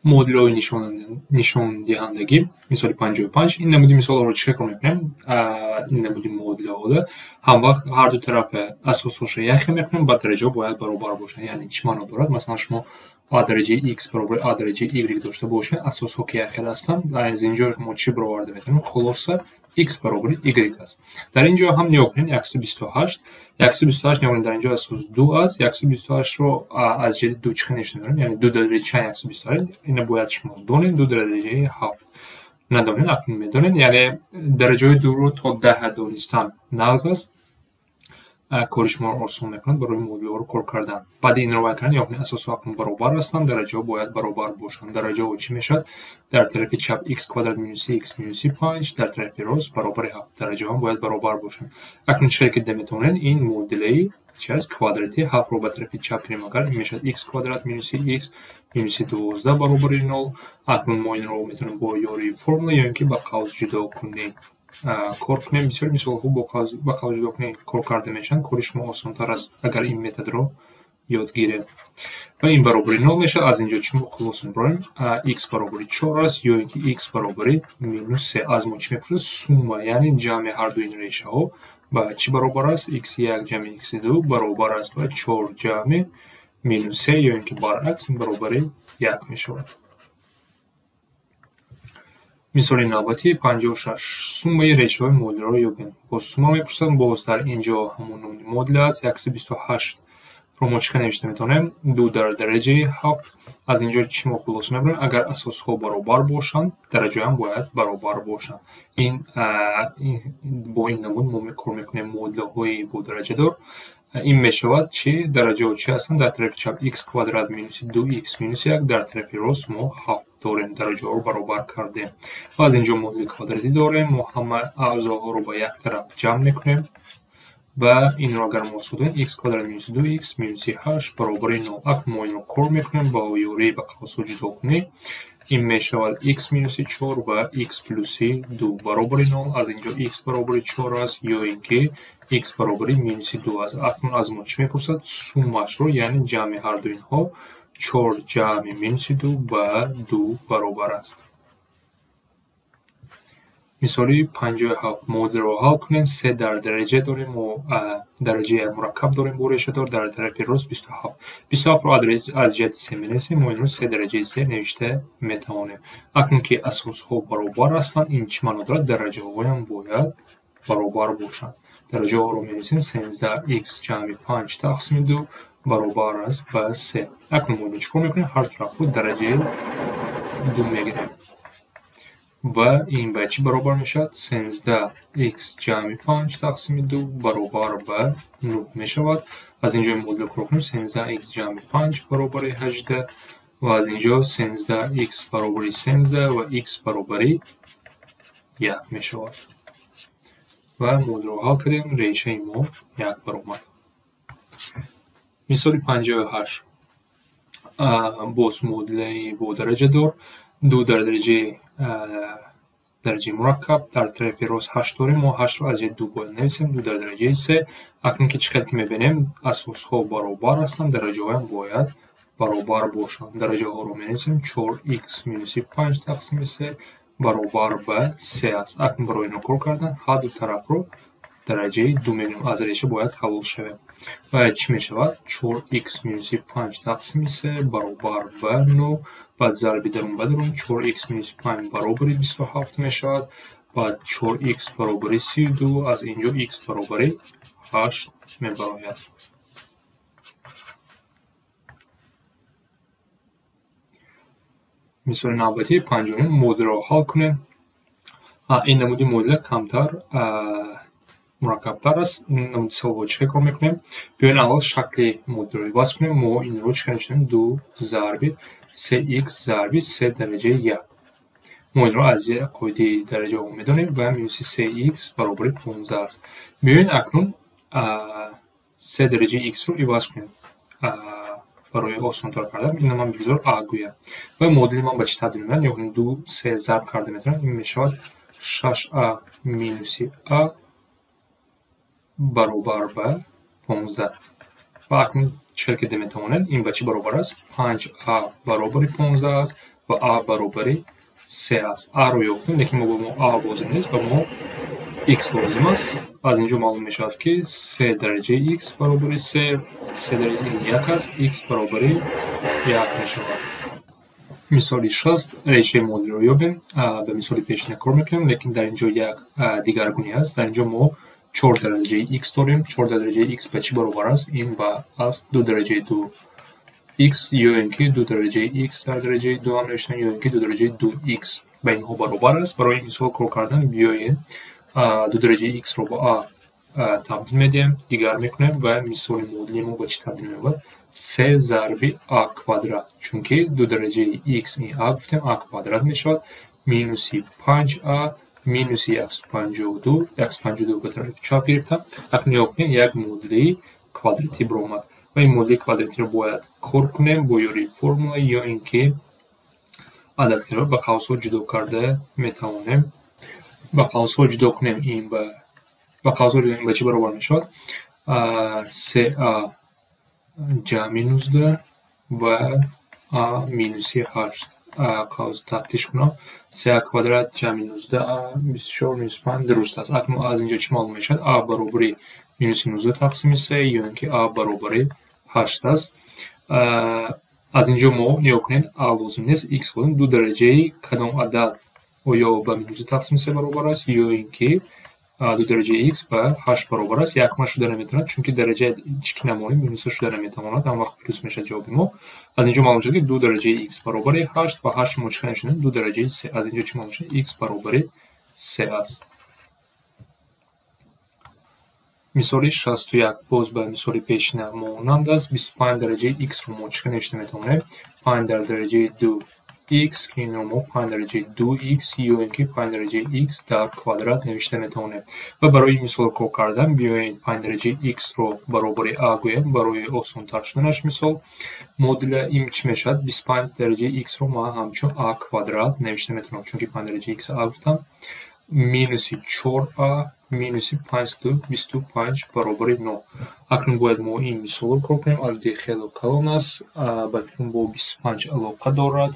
Модулҳои нишондиҳандагӣ, мисоли 55. Ин намуди мисолҳоро чӣ кор мекунем? Ин намуди модулҳода ҳамвақт ҳарду тарафи асосҳоша яхе мекунем, баъд дараҷаҳо бояд баробар бошанд. Яъне чӣ маъно дорад? Масалан, шумо а дараҷаи x баробари а дараҷаи y дошта бошед, асосҳо ки якхел ҳастанд, аз ин ҷо мо чӣ бароварда метавонем? Хулоса x баробари y аст. Дар ин ҷо ҳам нигоҳ кунед, 128. 128 нигоҳ кунед, дар ин ҷо асос 2 аст. 128-ро аз ҷиҳати 2 чӣ хел нишон медорем? Яъне 2 дар дараҷаи чанд 128? Ина бояд шумо донед, 2 дар дараҷаи 7. Надонед, акнун медонед. Яъне дараҷаҳои 2-ро то 10 донистан нағз аст. Кори шуморо осон мекунад барои модулҳоро кор кардан. Баъди инро вай кардан, нигоҳ кунед, асосҳо акнун баробар ҳастанд, дараҷаҳо бояд баробар бошанд. Дараҷаҳо чӣ мешавад? Дар тарафи чап x квадрат минуси x минуси 5, дар тарафи рост баробари 7. Дараҷаҳо бояд баробар бошанд. Акнун чӣ хел ки дида метавонед, ин модулаи чи аст? Квадрати 7-ро ба тарафи чап кунем, агар ин мешавад x квадрат минуси x минуси 12 баробари 0. Акнун мо инро метавонем бо ёрии формула ё ин ки ба қавс ҷудо кунем кор кунем. Бисёр мисолҳо бо қавс ҷудо кунем кор карда мешаванд. Кори шумо осонтар аст, агар ин методро ёд гиред. Ва ин баробари 0 мешавад. Аз ин ҷо чӣ мо хулоса мебарем? X баробари 4 аст ё ин ки x баробари минус 3. Аз мо чӣ мепурсад? Сумма, яъне ҷамъи ҳар ду ин решаҳо ба чӣ баробар аст? x1 ҷамъи x2 баробар аст ба 4 ҷамъи минус 3 ё ин ки баръакс ин баробари 1 мешавад. Мисоли навбатӣ 56. Суммаи решаҳои модулро ёбем. Боз сумма мепурсад, боз дар ин ҷо ҳамон номи модул аст. 128-ро мо чӣ хел навишта метавонем? 2 дар дараҷаи 7. Аз ин ҷо чӣ мо хулоса мебарем? Агар асосҳо баробар бошанд, дараҷаҳоям бояд баробар бошанд. Ин бо ин намуд мо кор мекунем модулҳои бо дараҷадор. Ин мешавад чӣ? Дараҷаҳо чӣ ҳастанд? Дар тарафи чап x квадрат минуси 2x минуси 1, дар тарафи рост мо 7 дорем. Дараҷаҳоро баробар кардем. Ва аз ин ҷо модули квадратӣ дорем. Мо ҳама аъзоҳоро ба як тараф ҷамъ мекунем ва инро агар мо содем, x квадрат минуси 2x минуси 8 баробари 0. Акнун мо инро кор мекунем ба ёрии ба қавсҳо ҷудо кунем. Ин мешавад x минуси 4 ва x плюси 2 баробари 0. Аз ин ҷо x баробари 4 аст ё ин ки x баробари минуси 2 аст. Акнун аз мо чӣ мепурсад? Суммашро, яъне ҷамъи ҳар ду инҳо 4 ҷамъи минуси 2 ба 2 баробар аст. Мисоли 57. Модулро ҳал кунед. 3 дар дараҷа дорем, мо дараҷаи як мураккаб дорем бо решадор, дар тарафи рост 27. 27-ро аз ҷиҳати 3 менависем, мо инро 3 дараҷаи 3 навишта метавонем. Акнун ки асосҳо баробар ҳастанд, ин чӣ маъно дорад? Дараҷаҳоям бояд баробар бошанд. Дараҷаҳоро менависем 13x ҷамъи 5 тақсими 2 баробар аст ба 3. Акнун мо инро чӣ кор мекунем? Ҳар тарафро дараҷаи 2 мегирем. Ва ин ба чӣ баробар мешавад? 13x ҷамъи 5 тақсими 2 баробар ба 9 мешавад. Аз ин ҷо модулро кор кунем, 13x ҷамъи 5 баробари 18 ва аз ин ҷо 13x баробари 13 ва x баробари 1 мешавад. Ва модулро ҳал кардем, решаи мо 1 баромад. Мисоли 58. Боз модулаи бо дараҷадор, 2 дар дараҷаи мураккаб, дар тарафи рост 8 дорем. Мо 8-ро аз ҷиҳати 2 бояд нависем, 2 дар дараҷаи 3. Акнун ки чӣ хел ки мебинем, асосҳо баробар ҳастанд, дараҷаҳоям бояд баробар бошанд. Дараҷаҳоро менависем 4x минуси 5 тақсими 3 баробар ба 3 аст. Акнун барои инро кор кардан ҳар ду тарафро дараҷаи 2 мегирем. Аз реша бояд халос шавем. Ва чӣ мешавад? 4x минуси 5 тақсими 3 баробар ба 9. Баъд зарби дарун ба дарун 4x минуси 5 баробари 27 мешавад. Баъд 4x баробари 32. Аз ин ҷо x баробари 8 мебарояд. Мисоли навбатӣ 59. Модулро ҳал кунем. Ин намуди модула камтар мураккабтар аст. Ин намуди саволҳо чӣ хел кор мекунем? Биёед аввал шакли модулро иваз кунем. Мо инро чӣ хел навиштем? 2 зарби 3x зарби 3 дараҷаи 1. Мо инро аз қоидаи дараҷаҳо медонем ва минуси 3x баробари 15 аст. Биёед акнун 3 дараҷаи x-ро иваз кунем. Барои осонтар кардан инро ман бигзор а гӯям. Ва модули ман ба чӣ табдил меёбад? Нигоҳ кунед, 2 3 зарб карда метавонем. Ин мешавад 6а минуси а баробар ба 15. Ва акнун чӣ хел ки дида метавонед, ин ба чӣ баробар аст? 5а баробари 15 аст ва а баробари се аст. А-ро ёфтем, лекин мо ба мо а лозим нест, ба мо x лозим аст. Аз инҷо маълум мешавад, ки се дараҷаи x баробари се, се дараҷаи як аст, x баробари як мешавад. Мисоли 6 решаи модулро ёбем. Ба мисоли пешина кор мекунем, лекин дар инҷо як дигаргунӣ аст. Дар инҷо мо 4 дараҷаи x дорем. 4 дараҷаи x ба чӣ баробар аст? Ин ба аст 2 дараҷаи 2 x ё ин ки 2 дараҷаи x дар дараҷаи 2 ҳам навиштем, ё ин ки 2 дараҷаи 2 x ба инҳо баробар аст. Барои ин мисол кор кардан биёед 2 дараҷаи x-ро ба а табдил медиҳем, дигар мекунем ва мисоли модули мо ба чӣ табдил меёбад? Се зарби а квадрат, чунки 2 дараҷаи x ин а гуфтем, а квадрат мешавад минуси 5а минуси 152, 152 ба тарафи чап гирифтам. Акнун нигоҳ кунед, як модули квадратӣ баромад ва ин модули квадратиро бояд кор кунем бо ёрии формула ё ин ки ададҳоро ба қавсҳо ҷудо карда метавонем. Ба қавсҳо ҷудо кунем, ин ба қавсҳо ҷудо ба чӣ баробар мешавад? Се а ҷамъи 19 ва а минуси 8. Қавс тафтиш кунам. Се а квадрат ҷамъи 19 а 24 минус 5 дуруст аст. Акнун аз инҷо чӣ маълум мешавад? А баробари минуси 19 тақсими се ё ин ки а баробари 8 аст. Аз инҷо мо нигоҳ кунед, а лозим нест, x лозим. Ду дараҷаи кадом адад оё ба минус ду тақсими се баробар аст ё ин ки ду дараҷаи x ба 8 баробар аст. Якма шуда наметавонад, чунки дараҷаи чӣ ки намонем минуса шуда наметавонад, ҳам вақт плюс мешавад ҷавоби мо. Аз инҷо маълум шуд, ки ду дараҷаи x баробари 8 ва 8 мо чӣ хел навиштем? Ду дараҷаи се. Аз инҷо чӣ маълум шуд? X баробари се аст. Мисоли 61 боз ба мисоли пешина монанд аст. 25 дараҷаи x-ро мо чӣ хел навишта метавонем? 5 дар дараҷаи 2 x, ки инро мо 5 дараҷаи 2 x ё ин ки 5 дараҷаи x дар квадрат навишта метавонем. Ва барои ин мисолро кор кардан биёед 5 дараҷаи x-ро баробари а гӯем барои осонтар шуданаш мисол. Модуля ин чӣ мешавад? 25 дараҷаи x-ро ман ҳамчун а квадрат навишта метавонам, чунки 5 дараҷаи x а гуфтам. Минуси 4а минуси 525 баробари 0. Акнун бояд мо ин мисолро кор кунем. Адади хело калон аст, ба фикрам бо 25 алоқа дорад.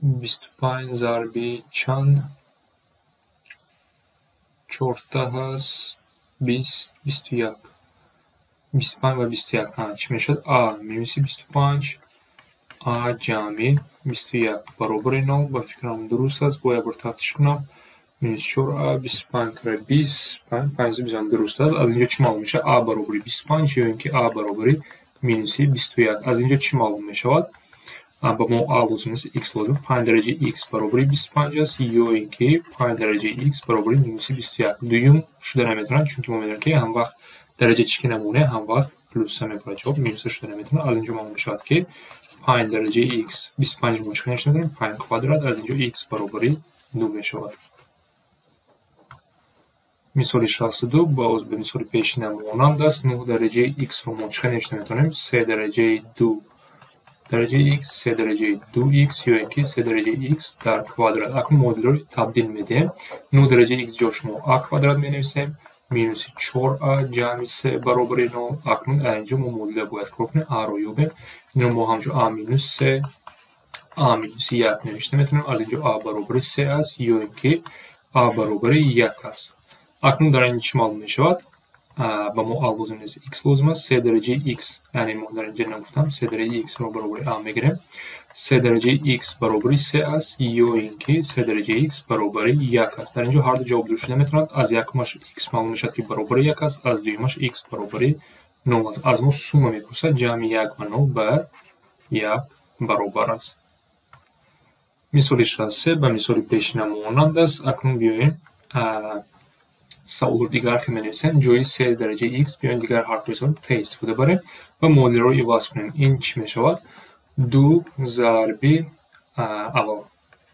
25 зарби чанд? Чорта ҳаст, 20, 21. 25 ва 21. Ҳа, чӣ мешавад? А минуси 25, а ҷамъи 21 баробари 0. Ба фикрам дуруст аст, бояд як бор тафтиш кунам. Минус 4а, 25 кара 20, 5 дуруст аст. Аз инҷо чӣ маълум мешавад? А баробари 25 ё ин ки а баробари минуси 21. Аз инҷо чӣ маълум мешавад? Ба мо а лозим нест, x лозим. 5 дараҷаи x баробари 25 аст ё ин ки 5 дараҷаи x баробари минуси 21. Дуюм шуда наметавонад, чунки мо медонем, ки ҳам вақт дараҷа чӣ ки намонем, ҳам вақт плюса мебарад ҷавоб, минуса шуда наметавонад. Аз инҷо маълум мешавад, ки 5 дараҷаи x 25 мо чӣ навишта метавонем? 5 квадрат. Аз инҷо x баробари 2 мешавад. Мисоли 62 боз ба мисоли пешина монанд аст. 9 дараҷаи x-ро мо чӣ хел навишта метавонем? 3 дараҷаи 2 дараҷаи x, 3 дараҷаи 2x ё ин ки 3 дараҷаи x дар квадрат. Акнун модулро табдил медиҳем. 9 дараҷаи x ҷош мо а квадрат менависем, минуси 4а ҷамъи 3 баробари 0. Акнун аз инҷо мо модулро бояд кор кунем, а-ро ёбем. Инро мо ҳамчун а минус 3, а минуси 1 навишта метавонем. Аз инҷо а баробари 3 аст ё ин ки а баробари 1 аст. Акнун дар ин чӣ маълум мешавад? Ба мо а лозим нест, x лозим аст. 3 дараҷаи x, яъне мо дар инҷо нагуфтам, 3 дараҷаи x-ро баробари а мегирем. 3 дараҷаи x баробари 3 аст ё ин ки 3 дараҷаи x баробари 1 аст. Дар инҷо ҳар ду ҷавоб дуруст шуда метавонад. Аз якумаш x маълум мешавад, ки баробари 1 аст, аз дуюмаш x баробари 0 аст. Аз мо сумма мепурсад, ҷамъи 1 ва 0 ба 1 баробар аст. Мисоли 63 ба мисоли пешина монанд аст. Акнун биёем саволро дигар хел менависем. Ҷои 3 дараҷаи x биёем дигар ҳарфро ҳисобем, t истифода барем ва модулро иваз кунем. Ин чӣ мешавад? 2 зарби аввал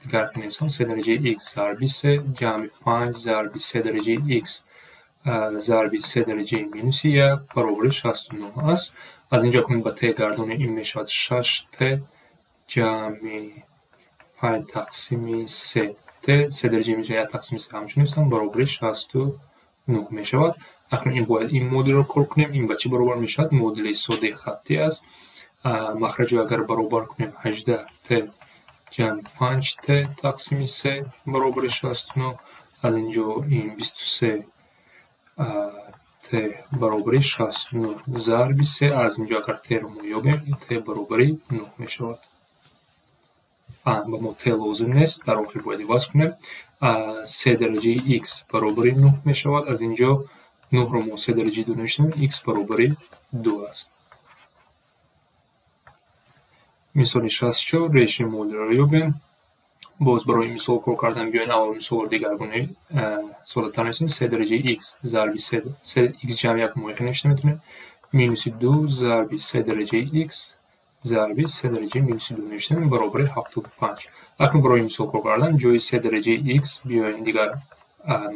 дигар хел менависам, 3 дараҷаи x зарби 3 ҷамъи 5 зарби 3 дараҷаи x зарби 3 дараҷаи минуси 1 баробари 69 аст. Аз инҷо акнун ба t гардонем, ин мешавад 6t ҷамъи 5 тақсими 3 t, 3 дараҷаи минуси 1 тақсими 3 ҳамчун нависам, баробари 69 мешавад. Акнун ин бояд ин модулро кор кунем. Ин ба чӣ баробар мешавад? Модули содаи хаттӣ аст. Махраҷо агар баробар кунем, 18 т ҷамъ 5 т тақсими 3 баробари 69. Аз инҷо ин 23 т баробари 69 зарби 3. Аз инҷо агар т-ро мо ёбем, т баробари 9 мешавад. Ба мо т лозим нест, дар охир бояд иваз кунем. 3 дараҷаи x баробари 9 мешавад. Аз инҷо 9-ро мо 3 дараҷаи 2 навиштем, x баробари 2 аст. Мисоли 64, решаи модулро ёбем. Боз барои мисол кор кардан биёед аввал мисолро дигаргуна соддатар нависем. 3 дараҷаи x зарби 3 x ҷамъ 1 мо яхе навишта метавонем. Минуси 2 зарби 3 дараҷаи x зарби 3 дараҷаи минуси 2 навиштем, баробари 75. Акнун барои мисол кор кардан ҷои 3 дараҷаи x биёем дигар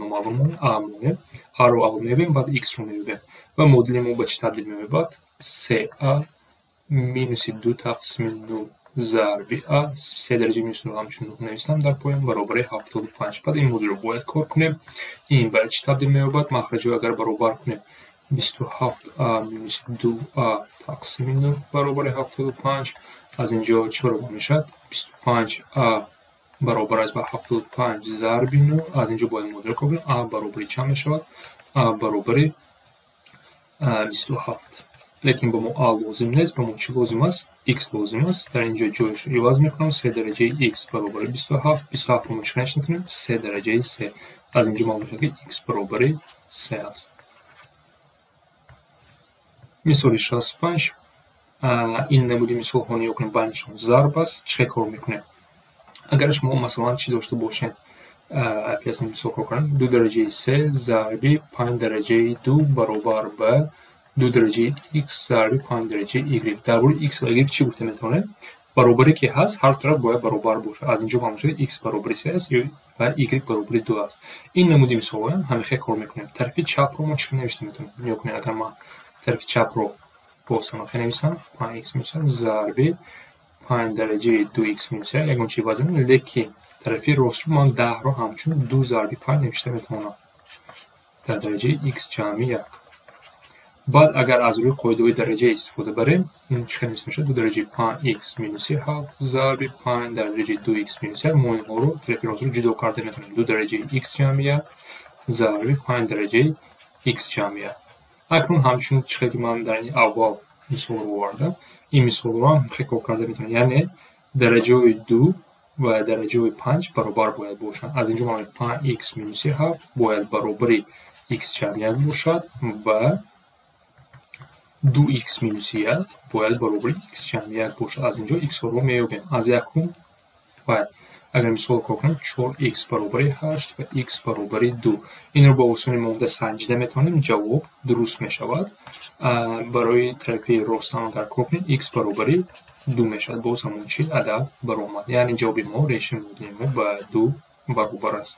номаълум а монем. А-ро аввал меёбем, баъд x-ро меёбем. Ва модули мо ба чӣ табдил меёбад? 3а минуси 2 тақсими 9 зарби а, 3 дараҷаи минус 9 ҳамчун 9 нависам дар поён, баробари 75. Баъд ин модулро бояд кор кунем. Ин ба чӣ табдил меёбад? Махраҷҳо агар баробар кунем, 27а минуси 2а тақсими 9 баробари 75. Аз инҷо чӣ баробар мешавад? 25а баробар аст ба 75 зарби 9. Аз инҷо бояд модулро кор кунем. А баробари чанд мешавад? А баробари 27. Лекин ба мо а лозим нест, ба мо чӣ лозим аст? X лозим аст. Дар инҷо ҷояшро иваз мекунам. 3 дараҷаи x баробари 27. 27-ро мо чӣ навишта метавонем? 3 дараҷаи 3. Аз инҷо маълум мешавад, ки x баробари 3 аст. Мисоли 65. Ин намуди мисолҳо нигоҳ кунем, байнашон зарб аст. Чӣ кор мекунем? Агар шумо масалан чӣ дошта бошед, опять мисол кор кунем, 2 дараҷаи 3 зарби 5 дараҷаи 2 баробар ба 2 дараҷаи x зарби 5 дараҷаи y. Дар бораи x ва y чӣ гуфта метавонем? Баробаре ки ҳаст, ҳар тараф бояд баробар бошад. Аз инҷо маълум шуд, x баробари 3 аст ва y баробари 2 аст. Ин намуди мисолҳоям ҳамихел кор мекунем. Тарафи чапро мо чӣ навишта метавонем? Нигоҳ кунед, агар ман тарафи чапро боз ҳамахел нависам, 5x минус 1 зарби 5 дараҷаи 2x минус 1, ягон чи иваз намекунем, лекин тарафи ростро ман 10-ро ҳамчун 2 зарби 5 навишта метавонам дар дараҷаи x ҷамъи 1. Баъд агар аз рӯи қоидаҳои дараҷа истифода барем, ин чӣ хел навишта мешавад? 2 дараҷаи 5x минуси 7 зарби 5 дар дараҷаи 2x минус 1. Мо инҳоро тарафи ростро ҷудо карда метавонем. 2 дараҷаи x ҷамъи 1 зарби 5 дараҷаи x ҷамъи 1. Акнун ҳамчун чӣ хел ки ман дар ин аввал мисолро овардам, ин мисолро ҳам хел кор карда метавонем. Яъне дараҷаҳои 2 ва дараҷаҳои 5 баробар бояд бошанд. Аз инҷо маълум, 5x минуси 7 бояд баробари x ҷамъи 1 бошад ва 2x минуси 1 бояд баробари x ҷамъи 1 бошад. Аз инҷо x-ҳоро меёбем. Аз якум ва агар мисол кор кунем, 4x баробари 8 ва x баробари 2. Инро бо осони монда санҷида метавонем, ҷавоб дуруст мешавад. Барои тарафи рост ҳам агар кор кунем, x баробари 2 мешавад. Боз ҳамон чи адад баромад. Яъне ҷавоби мо, решаи модули мо ба 2 баробар аст.